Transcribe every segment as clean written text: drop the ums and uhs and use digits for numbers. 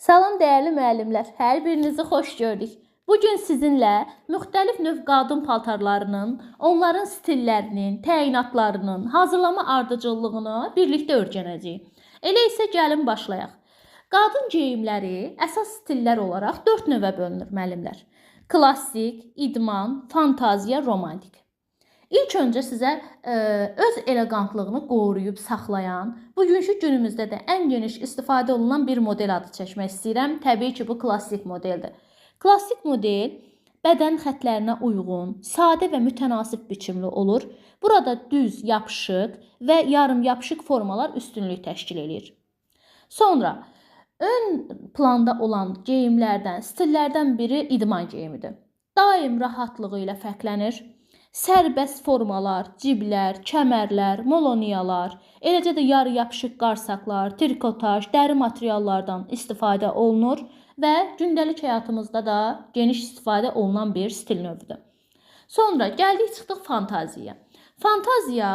Salam dəyərli müəllimlər, hər birinizi xoş gördük. Bu gün sizinlə müxtəlif növ qadın paltarlarının, onların stillərinin, təyinatlarının, hazırlama ardıcıllığını birlikdə öyrənəcəyik. Elə isə gəlin başlayaq. Qadın geyimləri əsas stillər olaraq 4 növə bölünür müəllimlər. Klassik, idman, fantaziya, romantik. İlk öncə sizə öz eleqantlığını qoruyub saxlayan, bugünkü günümüzdə də ən geniş istifadə olunan bir model adı çəkmək istəyirəm. Təbii ki, bu klassik modeldir. Klassik model bədən xətlərinə uyğun, sadə və mütənasib biçimli olur. Burada düz, yapışıq və yarım yapışıq formalar üstünlük təşkil eləyir. Sonra ön planda olan geyimlərdən, stillərdən biri idman geyimidir. Daim rahatlığı ilə fərqlənir. Sərbəst formalar, ciblər, kəmərlər, moloniyalar, eləcə də yarı yapışıq qarsaqlar, trikotaj, dəri materiallardan istifadə olunur və gündəlik həyatımızda da geniş istifadə olunan bir stil növüdür. Sonra gəldik çıxdıq fantaziyaya. Fantaziya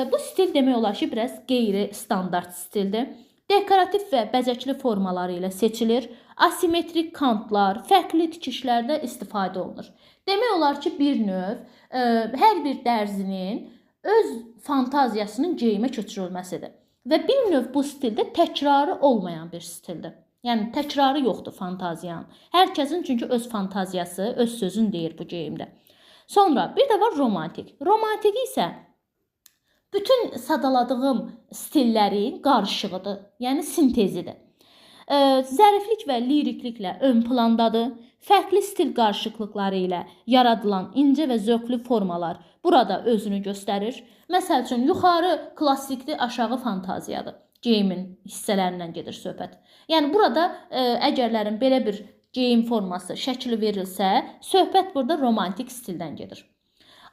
bu stil demək olar ki, biraz qeyri-standart stildir. Dekorativ və bəzəkli formaları ilə seçilir. Asimetrik kantlar, fərqli tikişlərdə istifadə olunur. Demək olar ki, bir növ hər bir dərzinin öz fantaziyasının geyimə köçürülməsidir. Və bir növ bu stildə təkrarı olmayan bir stildir. Yəni təkrarı yoxdur fantaziyanın. Hər kəsin çünki öz fantaziyası, öz sözünü deyir bu geyimdə. Sonra bir də var romantik. Romantik isə bütün sadaladığım stillərin qarışığıdır. Yəni sintezidir. Zəriflik və lirikliklə ön plandadır. Fərqli stil qarışıqlıqları ilə yaradılan incə və zövqlü formalar burada özünü göstərir. Məsəl üçün, yuxarı klassikdir, aşağı fantaziyadır. Geyimin hissələrindən gedir söhbət. Yəni burada əgərlərin belə bir geyim forması, şəkli verilsə, söhbət burada romantik stildən gedir.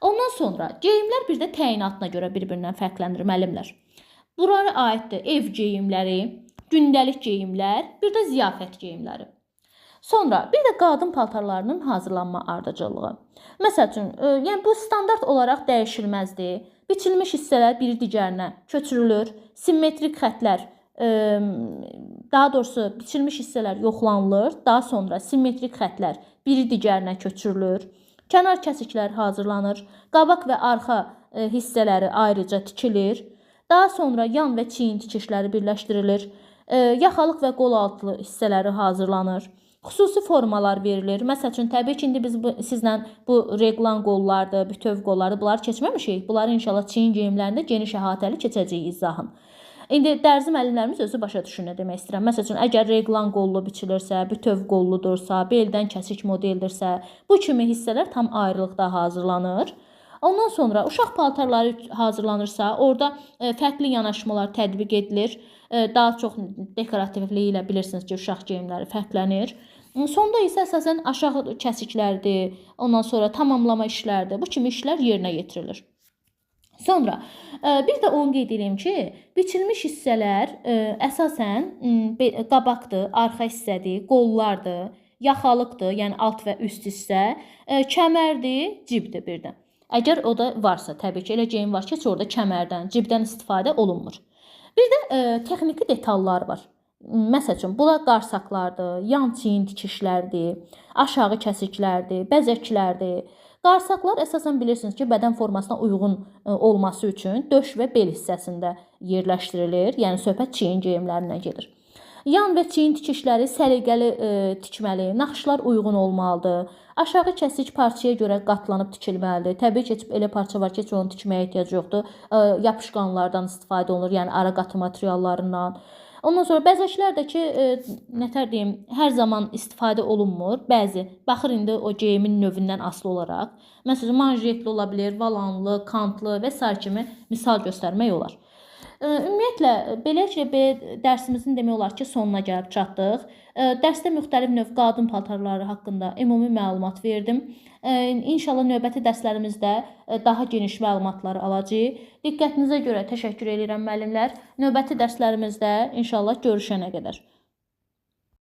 Ondan sonra geyimlər bir də təyinatına görə bir-birindən fərqlənir müəllimlər. Buraya aiddir ev geyimləri, gündəlik geyimlər, bir də ziyafət geyimləri. Sonra bir də qadın paltarlarının hazırlanma ardıcıllığı. Məsəl üçün, yəni bu standart olaraq dəyişilməzdir. Biçilmiş hissələr biri digərinə köçürülür. Simmetrik xətlər, daha doğrusu biçilmiş hissələr yoxlanılır. Daha sonra simmetrik xətlər biri digərinə köçürülür. Kənar kəsiklər hazırlanır. Qabaq və arxa hissələri ayrıca tikilir. Daha sonra yan və çiyin tikişləri birləşdirilir. Yaxalıq və qol altı hissələri hazırlanır. Xüsusi formalar verilir. Məsəl üçün, təbii ki, indi biz sizlə bu reqlan qollardır, bütöv qollardır, bunları keçməmişik. Bunları inşallah çiyin geyimlərində geniş əhatəli keçəcəyik izahın. İndi dərzi müəllimlərimiz özü başa düşür nə demək istəyirəm. Məsəl üçün, əgər reqlan qollu biçilirsə, bütöv qolludursa, beldən kəsik modeldirsə, bu kimi hissələr tam ayrılıqda hazırlanır. Ondan sonra uşaq paltarları hazırlanırsa, orada fərqli yanaşmalar tətbiq edilir. Daha çox dekorativliyi ilə bilirsiniz ki, uşaq geyimləri fərqlənir. Sonda isə əsasən aşağı kəsiklərdir, ondan sonra tamamlama işlərdir. Bu kimi işlər yerinə yetirilir. Sonra bir də onu qeyd edeyim ki, biçilmiş hissələr əsasən qabaqdır, arxa hissədir, qollardır, yaxalıqdır, yəni alt və üst hissə, kəmərdir, cibdir bir də. Əgər o da varsa, təbii ki, elə geyim var ki, heç orada kəmərdən, cibdən istifadə olunmur. Bir də texniki detallar var. Məsəl üçün, bunlar qarsaqlardır, yan çiyin tikişlərdir, aşağı kəsiklərdir, bəzəklərdir. Qarsaqlar əsasən bilirsiniz ki, bədən formasına uyğun olması üçün döş və bel hissəsində yerləşdirilir. Yəni söhbət çiyin geyimlərindən gedir. Yan və çiyin tikişləri səliqəli tikməli, naxışlar uyğun olmalıdır. Aşağı kəsik parçaya görə qatlanıb tikilməlidir. Təbii ki, elə parça var ki, heç onu tikməyə ehtiyac yoxdur. Yapışqanlardan istifadə olunur, yəni ara qatı materiallarından. Ondan sonra bəzəklər də ki, nətər deyim, hər zaman istifadə olunmur. Bəzi, baxır indi o geyimin növündən asılı olaraq. Məsələn, manjetli ola bilər, valanlı, kantlı və sair kimi misal göstərmək olar. Ümumiyyətlə, beləliklə dərsimizin demək olar ki, sonuna gəlib çatdıq. Dərsdə müxtəlif növ qadın paltarları haqqında ümumi məlumat verdim. İnşallah növbəti dərslərimizdə daha geniş məlumatları alacağıq. Diqqətinizə görə təşəkkür edirəm müəllimlər. Növbəti dərslərimizdə inşallah görüşənə qədər.